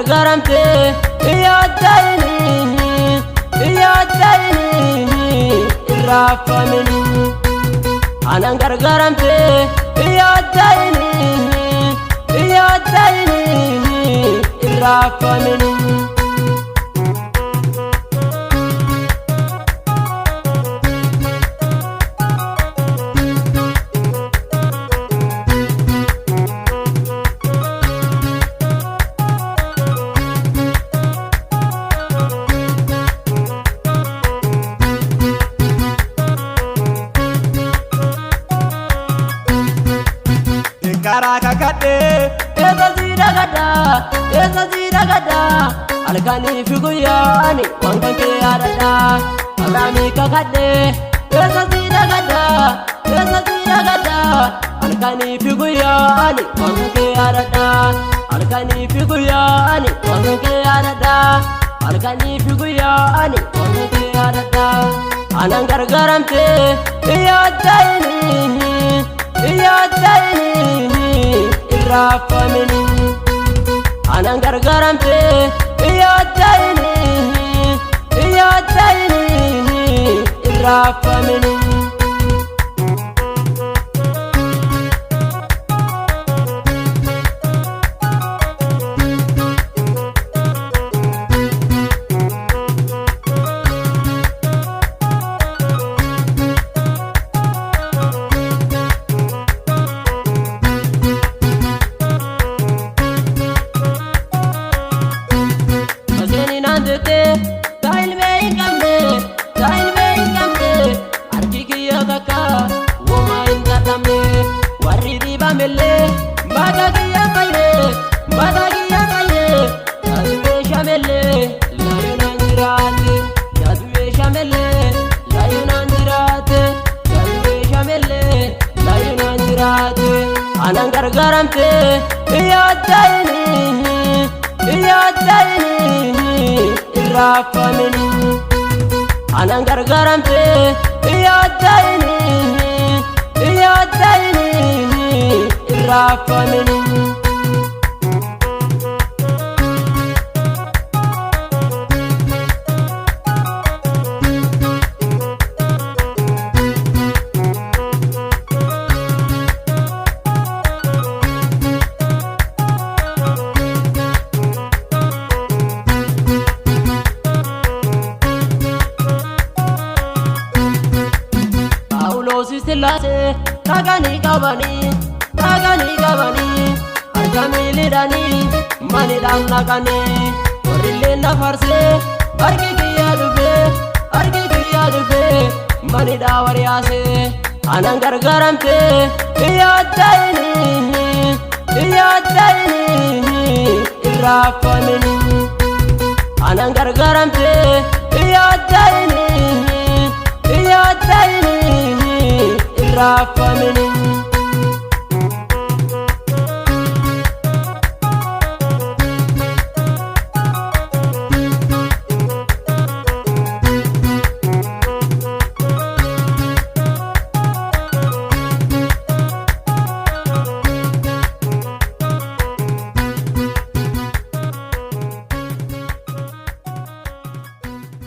Gargaaramte yaaddaini yaaddaini irraafamini. Anaan gargaaramte yaaddaini yaaddaini irraafamini. Karaa kakadhee. Eessa si dhagadaa, eessa si dhagadaa, halkanii fi guyyaani waan kan kee yaadadhaa. Abrahaamii kakadhee, eessa si dhagadaa, eessa si dhagadaa, halkanii fi guyyaani waan kan kee yaadadhaa. Halkanii fi guyyaani waan kan kee yaadadhaa. Halkanii fi guyyaani waan kan kee yaadadhaa. Anaan gargaaramtee yaaddaini yaaddaini irraafamini. Anaan gargaaramte yaaddaini yaaddaini irraafamini. Maseeninaan jettee daa'ilmee hin qabne daa'ilmee hin qabne harki kiyya takka womaa hin dadhabne warri dhiibamellee mataa kiyya fayyee mataa kiyya fayyee yaaduu shamellee laayinaan jiraate yaaduu shamellee laayinaan jiraate yaaduu shamellee laayinaan jiraate. Anaan gargaaramte yaaddaini yaaddaini irraafamini. Anaan gargaaramte yaaddaini yaaddaini irraafamini. Paawuloos Sillaasee dhaganii qabanii dhaganii qabanii harka miilidhanii manidhaan naqanii warrillee na farsee harki kiyyaa dhufee harki kiyyaa dhufee manidhaa wariyaasee. Anaan gargaaramte yaaddaini yaaddaini irraafamini. Anaan gargaaramte yaaddaini yaaddaini irraafamini.